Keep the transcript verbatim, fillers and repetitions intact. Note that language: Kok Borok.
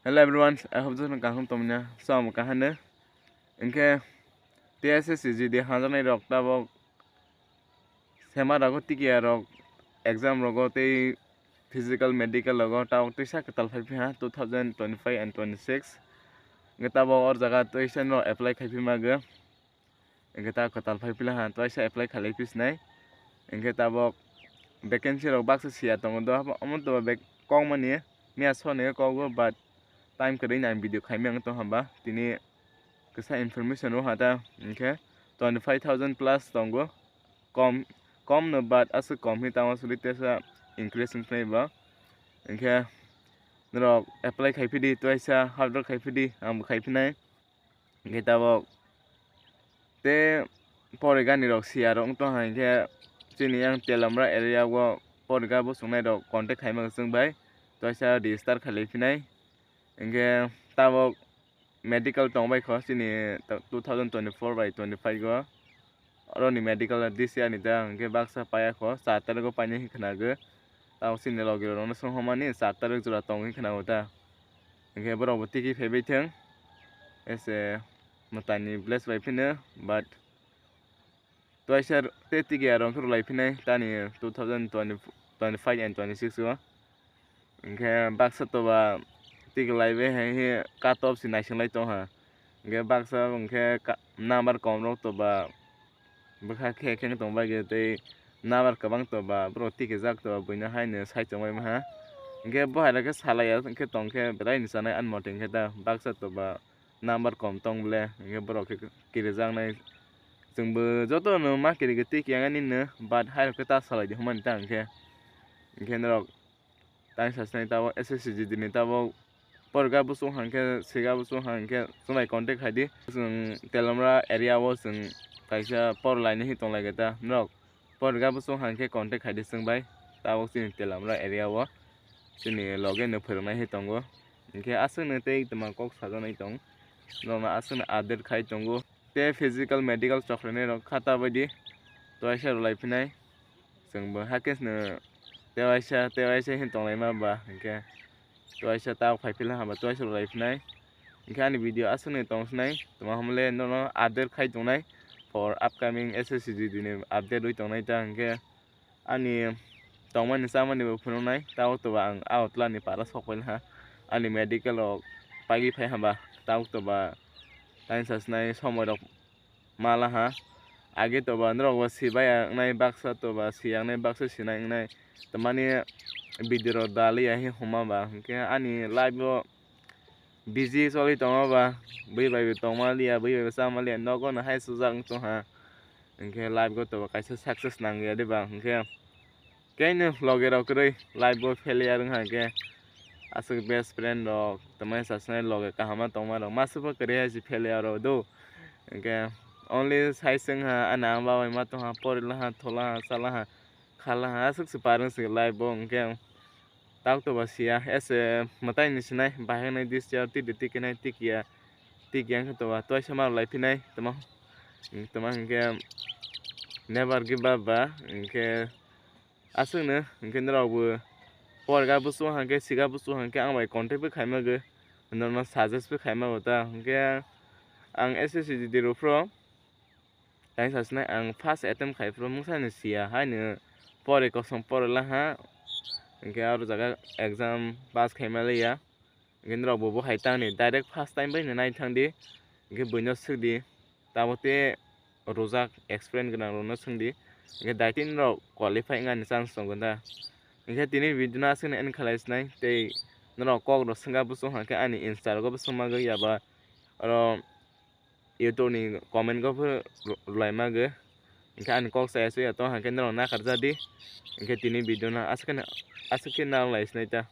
Hello everyone, I hope jotono kaham tongmani. So, ang kaham no. Hinkhe T S S C G D hajaknai rok tabok sema rogo tikiya rok exam rogo tei physical medical rogo tabok twisa kwtal phai phiha two thousand twenty-five and twenty-six. Hinkhe tabok or jaga twisa no apply khai phi mago. Hinkhe ta kwtal phai pila ha, twaisa apply khalai phi sinai. Hinkhe tabok vacancy rok baksa siya tongo do, omo to bek kok mani, miya soni kok go, but time kwrwi ni ang video khaimya wng tong hamba, tini kisa information rw ha ta, hinkhe twenty five thousand plus tongo, kom, kom no, but aswk kom hi tamo suri tesa increase wng khnai bo. Hinkhe norok apply khai phi di, twaisa hard work khai phi di, ang bo khai phi nai. Hinkhe tabok tei porigani rok siya rok wng tong ha, hinkhe chini yang Telamra area o poriga bosongnai rok contact khaima chwng bai twaisa register khalai phinai. Hinkhe tabok medical tong bai kho chini two thousand twenty-four bai twenty-five o. Oro ni medical this year ni ta hinkhe baksa paya kho, char tarikh o painai hinwi khwnago. Tabok chini logi rok no swng homa ni char tarikh jora tong hinwi khwnago ta. Hinkhe borok bo tiki phaibai thung, ese mwtai ni bless bai phino, but twaisa tei tiki aro wngkhe rwlai phinai tani two thousand twenty, twenty-five and twenty-six o. Hinkhe baksa toba tiki lai bai hai khe cut off se naising lai tong ha. Hinkhe baksa hinkhe ka-, number kom rok toba bwkha khe khe tong bai tei number kwbang toba borok tiki jak toba buino haino sai tong bai maha. Hinkhe bo hai rok khe salai ya hinkhe tong khe belai ni chanai ani mote hinkhe ta baksa toba number kom tong ble hinkhe borok khe kirijaknai. Chwngbo jotono ma kiri khe tiki yang ani no, but hai rok khe ta salai di hwnmani ta hinkhe. Hinkhe norok tang sasnai tabok S S C G D ni tabok porga bosong hangkhe siga bosong hangkhe chwng bai contact khai di. Chwng Telamra area o chwng kaisa por lainai hi tong lai khe ta norok porga bosong hangkhe contact khai di chwng bai. Tabok chini Telamra area o chini loge no phwrwng nai hi tongo. Hinkhe aswk no tei tongma kok sajaknai tong, norokno aswk no update khai tongo. Tei physical medical chokhlainai rok kha ta bai di, twaisa rwlai phinai. Chwng bo hakhe chwng tewaisa, tewaisa hin tonglaima ba, hinkhe tewaisa ta phai phila haba tewaisa rwlai phinai. Hinkhe ani video aswk ni tong sinai, tongma hamle nono update khai tongnai for upcoming S S C G D ni update rwi tongnai ta hinkhe. Ani tongmani chamani bo phunuknai, tabok toba ang a utla ni para sok paila ha. Ani medical rok pagi phai haba, tabok toba tani sasnai somoi rok mala ha. Age toba norok bo sibai ya wngnai, baksa toba siya wngnai, baksa sinai wngnai. Tamani video rok dali ya hi huma ba, hinkhe ani life o busy choli tongo ba, bui bai bo tongma liya, bui bai bo chama liya, nogo no hai sujak wng tong ha. Hinkhe life go toba kaisa success nang ya de ba, hinkhe keino loge rok kwrwi life bo failure wng ha, hinkhe aswk best friend rok tongmani sasnai loge kaham ma tongma rok masa bo kwrwi hai se failure rok do. Hinkhe only sai se wng ha, ani ama babai ma tong ha, pori la ha, thola ha, chala ha, khala ha, aswk se par wng se life bo, hinkhe. Tabok toba siya, ese mwtai ni sinai, bahai nai this year, tiki tiki nai, tiki ya, tiki yang khe toba, twaisa ma lai phinai, tama, tama hinkhe never give up ba, hinkhe aswk no, hinkhe norok bo porga busu hangkhe, siga busu hangkhe, ang bai contact bo khai mago, norokno suggest bo khai mago ta, hinkhe ang S S C G D rw phro. Tei sasinai ang first attempt khai phuru mungsa ni siya, haino pore kosom pore laha, hinkhe aro jaga exam pass khai ma liya, hinkhe norok bo bo hai tangni direct first time bai no nai thangdi, hinkhe buino swkdi, tabuk tei rwjak experience gwnang rokno swngdi, hinkhe daitino rok qualify wngani chance tongo da. Hinkhe tini video no aswkno end khalai sinai, tei norok kok rok swngya buchung hwnkhe ani Insta rogo bo swngma gwi yaba oro. YouTube ni comment go pho rwlai ma gwi. Hinkhe ani kok chaya chuya tong hinkhe norok nakarjadi. Hinkhe tini video no aswk khe, aswk khe narwk lai sinai ta.